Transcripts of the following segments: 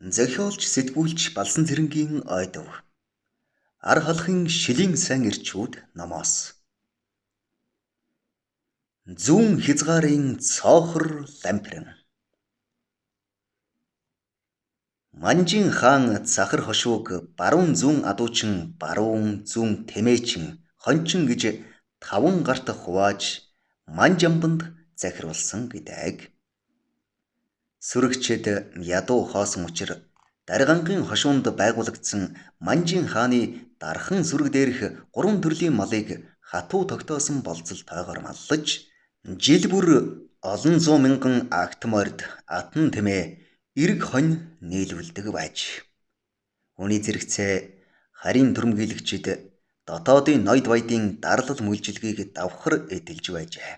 Зохиолч, сэтгүүлч Балсан Цэрэнгийн ойдов. Ар халахын шилийн сайн эрчүүд номоос. Зүүн хязгаарын цоохор лампиран. Манжин хаан Цахар хошууг баруун зүүн адуучин, баруун зүүн тэмээчин, хончин гэж 5 гарт хувааж Манжамбанд захируулсан гэдэг. Сүрэгчид ядуу хоосон учир Даргангийн хошуунд байгуулагдсан Манжин хааны дархан сүрэг дээрх 3 төрлийн малыг хатуу тогтоосон болзолтойгоор маллаж жил бүр олон зуун мянган агт морд, атан тэмээ, эрг хонь нийлүүлдэг байж. Үүний зэрэгцээ харийн түрэмгийлэгчид дотоодын ноёд баядын дарлал мүлжилгийг давхар эдэлж байжээ.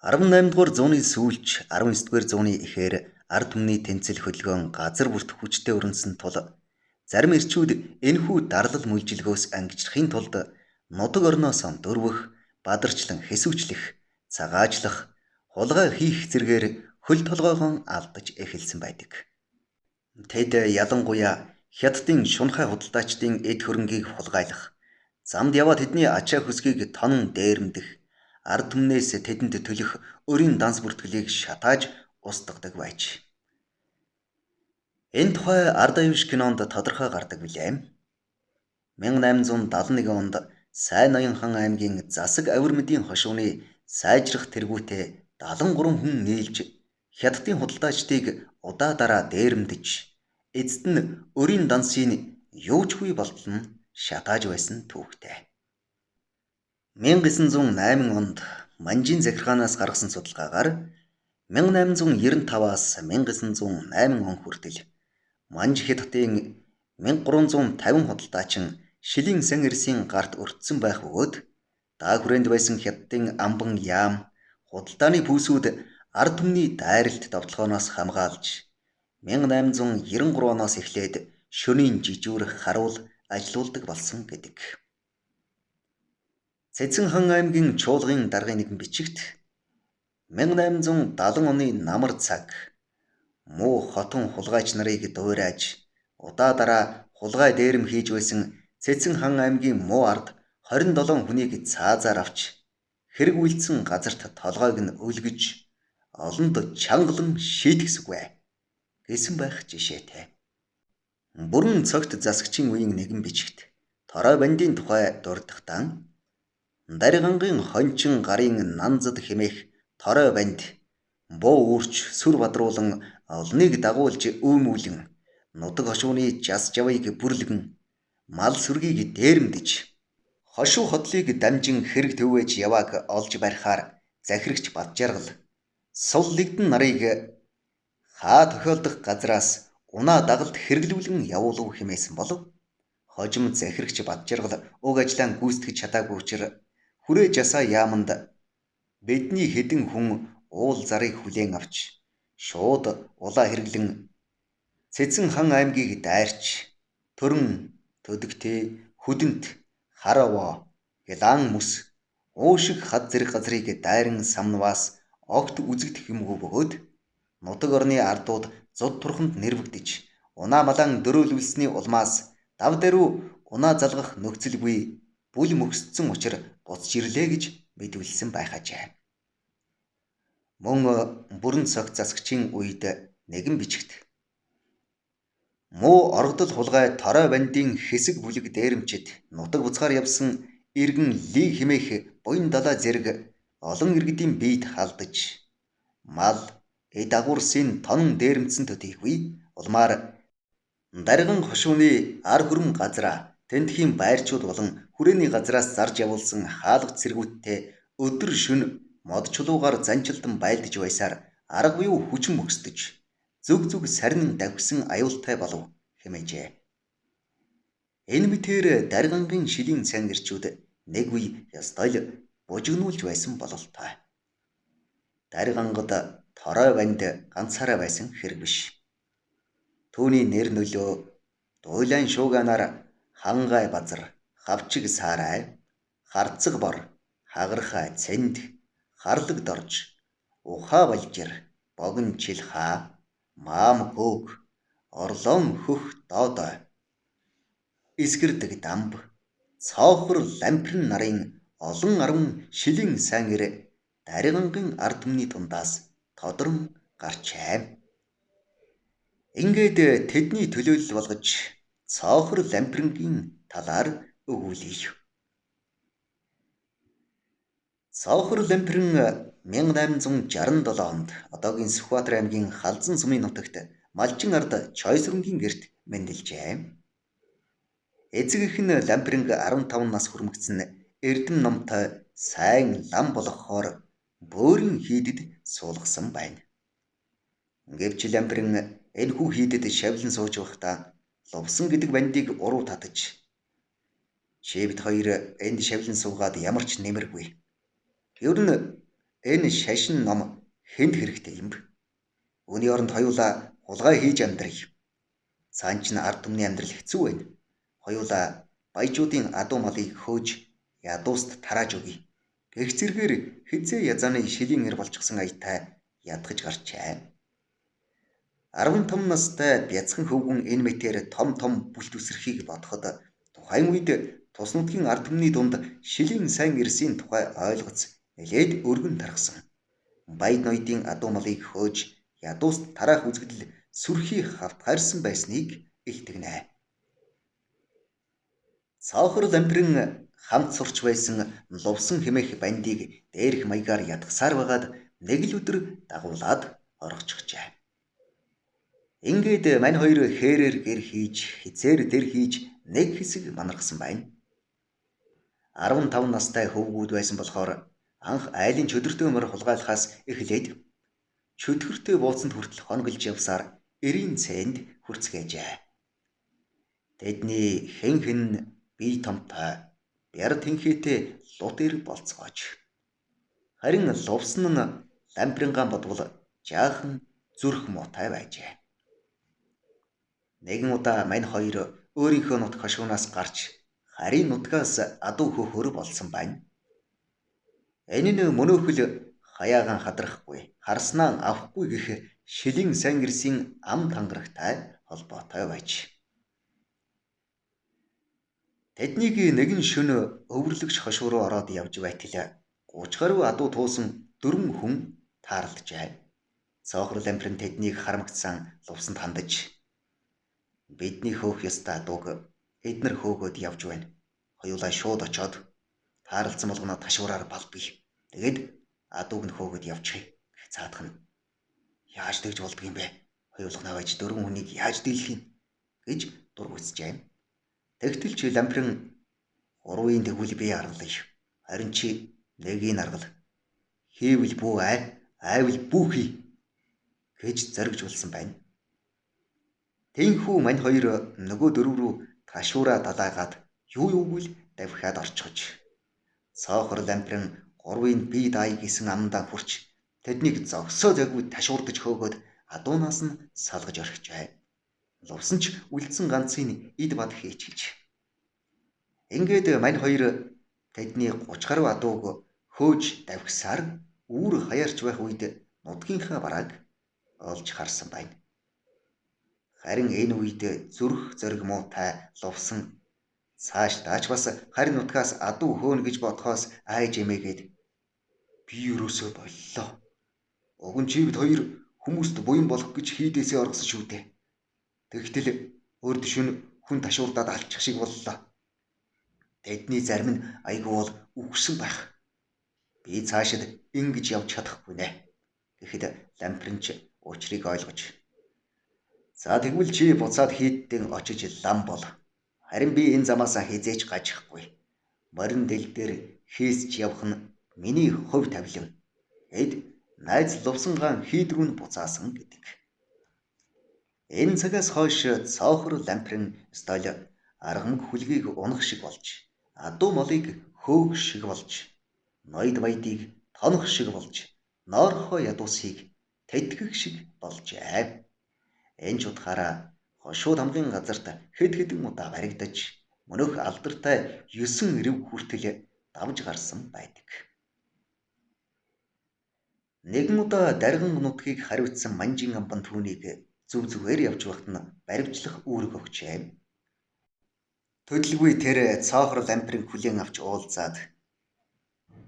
18 дугаар зууны сүүлч 19 дугаар зууны эхээр ард түмний тэмцэл хөдөлгөөн газар бүрт хүчтэй өрнөсөн тул зарим эрчүүд энэхүү дарлал мүлжилгөөс ангижрахын тулд нутаг орноос дөрвөх, бадарчлан хэсүүчлэх, цагаачлах, хулгай хийх зэргээр хөл толгойгон алдаж эхэлсэн байдаг. Тэд ялангуяа Хятадын шунхай худалдаачдын эд хөрөнгийг хулгайлах, замд яваа тэдний ачаа хөсгийг тонон дээрэмдэх, ард түмнээс тэдэнд төлөх өрийн данс бүртгэлийг шатааж устгадаг байж. Энэ тухай Ард аюуш кинонд тодорхой гардаг билээ. 1871 онд Сайн Ноёнхан аймгийн Засаг авир мэдийн хошууны сайжрах тэргүүтээ 73 хүн нийлж Хятадын худалдаачдыг удаа дараа дээрэмдэж, эцэст нь өрийн дансыг юучгүй болтол нь шатааж байсан түүхтэй. 1908 онд Манжин захиргаанаас гаргасан судалгаагаар 1895-аас 1908 он хүртэл Манж Хятадын 1350 худалдаачин шилийн сан эрсийн гарт өртсөн байх бөгөөд даа хүрээнд байсан Хятадын амбан яам худалдааны пүүсүүд ард түмний дайралт довтлогооноос хамгаалж 1893 оноос эхлээд шөнийн жижүүр харуул ажилуулдаг болсон гэдэг. Цэцэн хан аймгийн чуулгын даргын нэгэн бичигт 1870 оны намар цаг муу хотон хулгайч нарыг дуурайж удаа дараа хулгай дээрэм хийж байсан Цэцэн хан аймгийн муу ард 27 хүнийг цаазаар авч хэрэг үйлдсэн газарт толгойг нь өлгөж олонд чангалан шийтгсэгүй гэсэн байх жишээтэй. Бүрэн цогт засагчийн үеийн нэгэн бичигт Торой бандын тухай дурдахдаа Даргангийн хончин гарын нанзад хэмээх Торой банд буу үүрч сүр бадруулан олныг дагуулж үүмүүлэн нутаг хошууны жас жавыг бүрлгэн мал сүргийг дээрэмдэж хошуу хотлыг дамжин хэрэг төвөөж явааг олж барихаар захирагч Бадjarгал сул лэгдэн нарыг хаа тохиолдох газраас унаа дагалд хэрэглүүлэн явуулав хэмээсэн болов хожим захирагч Бадjarгал уг ажлаа гүйцэтгэж чадаагүй учир хүрээ жасаа яаманд бидний хэдэн хүн уул зарыг хүлээн авч шууд улаа хэрэглэн Цэцэн хан аймгийг дайрч төрөн төдөгтэй хүдэнт харавоо гялаан мүс уушиг хад зэрэг газрыг дайран самнаваас огт үзэгдэх юмгүй бөгөөд нутаг орны ардууд зуд турханд нэрвэгдэж унаа малан дөрөөлүүлсний улмаас дав даруй унаа залгах нөхцөлгүй бүл мөксдсөн учир буцаж ирлээ гэж мэдүүлсэн байх ажээ. Мөн бүрэн цогц засагчийн үед нэгэн бичигт муу оргодол хулгай Торой бандын хэсэг бүлэг дээрэмчид нутаг буцгаар явсан иргэн Ли хэмээх буян далай зэрэг олон иргэдийн биед халдаж мал эд агуурсын тонон дээрэмдсэн төдийгүй улмаар Дарган хошууны ар хүрм газраа тентхийн байрчууд болон хүрээний газраас зарж явуулсан хаалгач цэргүүдтэй өдөр шөнө мод чулуугаар занчилдан байлдаж байсаар арга буюу хүчин мөксдөж зүг зүг сарнин давхисан аюултай болов хэмээжээ. Энэ мэтээр Даргангийн шилийн сайн эрчүүд нэг үе ёстой л бужигнуулж байсан бололтой. Даргангад Торой банд ганцаараа байсан хэрэг биш. Түүний нэр нөлөө дуйлан шууганаар хангай базар, хавчиг саарай, харцаг бор, хагархай цэнд, харлаг дорж, ухаа балжир, богино чилхаа, Маам Гөөг, Орлон Хөх Доодой, Эсгэрдэг Дамб, Цоохор Лампрын нарын олон арван шилийн сайн эр Даригангийн ард түмний дундаас тодрон гарчээ. Ингээд тэдний төлөөлөл болгож Цоохор Лампрынгийн талаар өгүүлье. Цоохор Лампрын 1867 онд одоогийн Сүхбаатар аймгийн Халзан сумын нутагт Малчин ард Чойсрунгийн гэрт мэндэлжээ. Эцэг эх нь Лампринг 15 нас хүрмэгдсэн эрдэм номтой сайн лам болгохоор бөөрийн хийдэд суулгасан байна. Гэвч Ламприн энэхүү хийдэд шавлан сууж байхдаа Лувсан гэдэг бандыг уруу татаж, "Чи бид хоёр энд шавлан суугаад ямар ч нэмэргүй. Ер нь энэ шашин ном хэнд хэрэгтэй юм бэ? Үүний оронд хоёулаа хулгай хийж амьдрая. Цаан чинь ард түмний амьдрал хэцүү байна. Хоёулаа баяжуудын адуу малыг хөөж ядууст тарааж өгье." Гэх зэргээр хизээ язааны шилийн эр болчихсон аятай ядгаж гарчээ. 15 настай бяцхан хөвгүн энэ мэтээр том том бүлт үсрэхийг бодоход тухайн үед тус нутгийн ард түмний дунд шилийн сайн эрсийн тухай ойлгоц нэлээд өргөн тархсан. Баяд ноёдын адуу малыг хөөж ядууст тараах үзэгдэл сүрхий хавтгаарсан байсныг илтгэнэ. Цоохор Лампрын хамт сурч байсан Лувсан хэмээх бандыг дээрх маягаар ядгасаар байгаад нэг л өдөр дагуулад оргочихжээ. Ингээд мань хоёр хээрээр гэр хийж, хизээр дэр хийж нэг хэсэг манархсан байна. 15 настай хөвгүүд байсан болохоор анх айлын чөдөртөө морь хулгайлахаас эхлээд чөтгөртэй бууцанд хүртэл хоноглож явсаар эрийн цээнд хүрцгээжээ. Тэдний хэн хэн бие томтой, бяр тэнхээтэй лут эр болцгооч. Харин Лувсан нь Лампрингаан бодвол жаахан зүрх муутай байжээ. Нэгэн удаа мань хоёр өөрийнхөө нутг хошуунаас гарч харийн нутгаас адуу хөөхөр болсон байна. Энэ нь мөнөөхөл хаяагаан хадрахгүй, харснаа авахгүй гэх шилийн сайн гэрсийн ам тангарагтай холбоотой байж. Тэднийг нэгэн шөнө өвөрлөгч хошуу руу ороод явж байтал 30 гаруй адуу туусан 4 хүн тааралджээ. Цоохор Лампрын тэднийг харамгдсан Лувсанд хандаж, "Бидний хөөх ёстой адууг эднэр хөөгөөд явж байна. Хоёулаа шууд очоод тааралцсан болгоно ташуураар балбая. Тэгээд адууг нь хөөгөөд явчихъя" гэх цаадах нь. "Яаж тэгж болдго юм бэ? Хоёулах наваж 4 хүнийг яаж дийлэх юм?" гэж дургүйцжээ. Тэгтэл чи Лампрын "Гурвын тэгвэл би аргалая. Харин чи нэгийг аргал. Хийвэл бүү ай, айвал бүү хий" гэж зоригжуулсан байна. Тэнхүү мань хоёр нөгөө дөрөв рүү ташуураа далайгаад юу юугүй л давхиад орчихож. Цоохор Лампрын гурвын би даая гэсэн амдаа хүрч тэднийг зогсоо зайгүй ташуурдаж хөөгөөд адуунаас нь салгаж орхижээ. Лувсан ч үлдсэн ганцыг эд бад хийчихэж. Ингээд мань хоёр тэдний 30 гаруй адууг хөөж давхисаар үүр хаяарч байх үед нутгийнхаа барааг олж харсан байна. Харин энэ үед зүрх зориг муутай Лувсан цааш даач бас харин нутгаас адуу хөөнө гэж бодхоос айж эмээгээд, "Би ерөөсөө боллоо. Уг нь чи бид хоёр хүмүүст буян болох гэж хийдээсээ оргосон шүү дээ. Тэгтэл өрд шөнө хүн ташуурдаад алчих шиг боллоо. Тэдний зарим нь айгүй бол үхсэн байх. Би цаашид ингэж явж чадахгүй нэ" Гэхэд Лампринч учрыг ойлгож, "За тэгвэл чи буцаад хийддэн очиж лам бол. Харин би энэ замаасаа хизээч гажихгүй. Морин дэл дээр хийсч явах нь миний хувь тавилан" Эд найз Лувсангаан хийд рүү нь буцаасан гэдэг. Энэ цагаас хойш Цоохор Лампрын стол аргамг хүлгийг унах шиг болж, адуу молыг хөөх шиг болж, ноёд баядыг тонох шиг болж, ноорхоо ядуусыг тэтгэх шиг болжээ. Энэ ч утгаараа хошууд хамгийн газарт хэд хэдэн удаа баригдаж, мөнөх алдартай 9 эрэв хүртэл давж гарсан байдаг. Нэгэн удаа Дарган нутгийг хариуцсан Манжин амбан түүнийг Зүв зүгээр явж байхад нь баривчлах үүрэг өгчээ. Төдөлгүй тэр цоохор лампрыг хүлээн авч уулзаад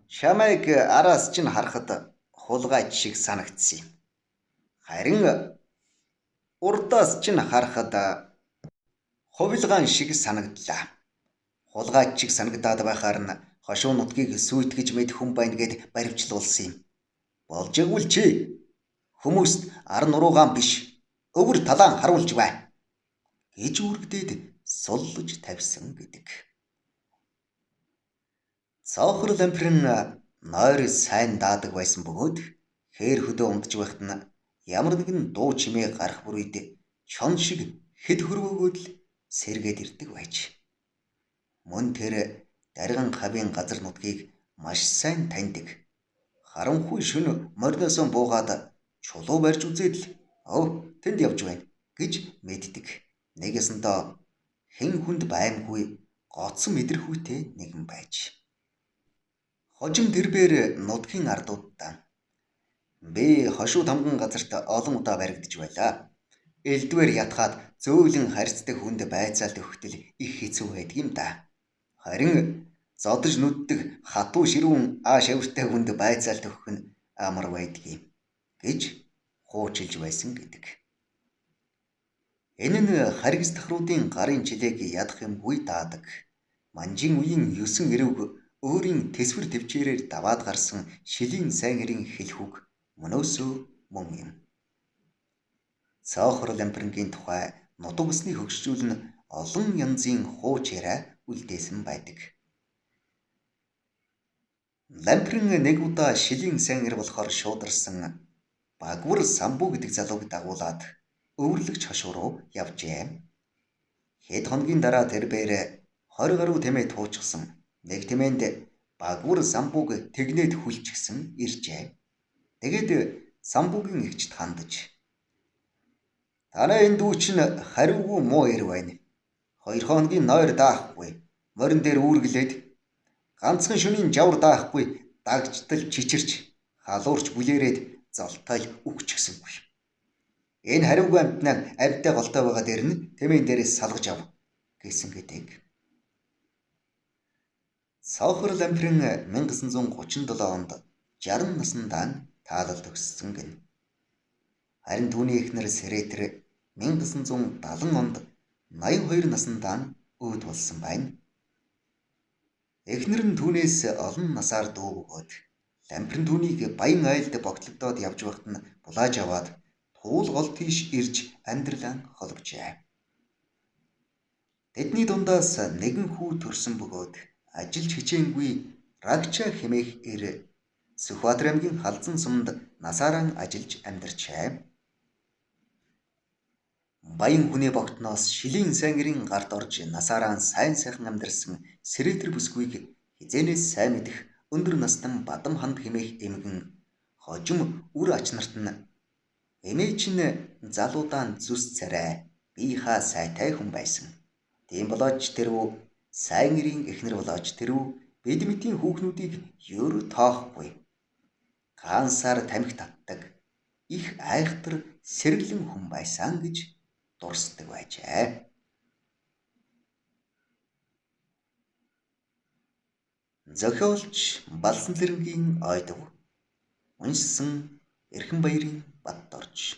чамайг араас чинь харахад хулгайч шиг санагдсан юм. Харин урдаас чинь харахад хувилгаан шиг санагдлаа. Хулгайч шиг санагдаад байхаар нь хошуу нутгийг сүйтгэж мэд хүн байна гэд баривчлуулсан юм. Болж игвэл чи хүмүүст ар нуруугаан биш өвөр талаан харуулж бай гэж үргэлдээд суллаж тавьсан гэдэг. Цоохор лампрын нойр сайн даадаг байсан бөгөөд хээр хөдөө унтж байхад нь ямар нэгэн дуу чимээ гарах бүр үед чон шиг хэд хөрвөөгөөд л сэргээд ирдэг байж. Мөн тэр дарган хавийн газар нутгийг маш сайн таньдаг. Харанхуй шөнө мориноосоо буугаад чулуу барьж үзээд л өө тэнд явж байна гэж мэддэг. Нэг ёсондоо хэн хүнд баймгүй гоцсон мэдрэхүйтэй нэгэн байж. Хожим тэрбээр нутгийн ардуудаа би хошуу тамган газарт олон удаа баригдаж байлаа. Элдвэр ятгаад зөөлөн харьцдаг хүнд байцаалт өгөхтөл их хэцүү байдаг юм да. Харин зодож нүддэг хатуу ширүүн ааш авиртай хүнд байцаалт өгөх нь амар байдаг юм гэж хуучилж байсан гэдэг. Энэ нь харгас тахруудын гарын чилээг ядах юмгүй даадаг. Манжин үеийн 9 эрүүг өөрийн тэсвэр төвчээрээр даваад гарсан шилийн сайн эрийн хэлэх үг мөнөөсөө мөн юм. Цоохор лампрингийн тухай нутаг усны хөгшчүүл нь олон янзын хууч яриа үлдээсэн байдаг. Ламприн нэг удаа шилийн сайн эр болохоор шуударсан Багвар Самбу гэдэг залууг дагуулад өвөрлөгч хошуу руу явжээ. Хэд хоногийн дараа тэр бээр 20 гаруй тэмээ туучсан. Нэг тэмээнд Багвар Самбуг тэгнээд хүлчихсэн иржээ. Тэгээд Самбугийн эгчд хандаж танай энэ дүү чинь хариугүй муу эр байна. 2 хоногийн нойр даахгүй. Морин дээр үүргэлээд ганцхан шөнийн жавар даахгүй дагжтал чичирч халуурч бүлээрээд золтойл үхчихсэнгүй. Энэ хариугүй амьтнаа амьтай голтой байгаа дээр нь тэмээн дээрээс салгаж ав гэсэн гэдэг. Цоохор лампрын 1937 онд 60 насндаан таалал төгссөн гэнэ. Харин түүний эхнэр Сэрэтэр 1970 онд 82 насндаан өөд болсон байна. Эхнэр нь түүнээс олон насаар дүү бөгөөд лампрын түүнийг Баян айлд богтлогдоод явж байхад нь булааж аваад туул гол тийш ирж амьдралаа холбожээ. Тэдний дундаас нэгэн хүү төрсөн бөгөөд ажиллаж хичээнгүй Рагча хэмээх эр Сүхбаатар аймгийн Халзан сумд насаараа ажиллаж амьдарчээ. Баян хүний богтноос шилийн сайн гэрийн гарт орж насаараа сайн сайхан амьдарсан Сэрэтэр бүсгүйг хизээнээс сайн мэдэх өндөр настан Бадам ханд хэмээх эмгэн хожим үр ач нарт нь эмээ чинь залуудаан зүс царай биеийнхаа сайтай хүн байсан. Тийм болооч тэрүү сайн гэрийн эхнэр болооч тэрүү бид мэтийн хүүхнүүдийг ер тоохгүй. Гаансаар тамхи татдаг их айхтар сэргэлэн хүн байсан гэж дурсдаг байжээ. Зохиолч Балсан Цэрэнгийн ойдов. Уншсан Эрхэн Баярын Бат Дорж.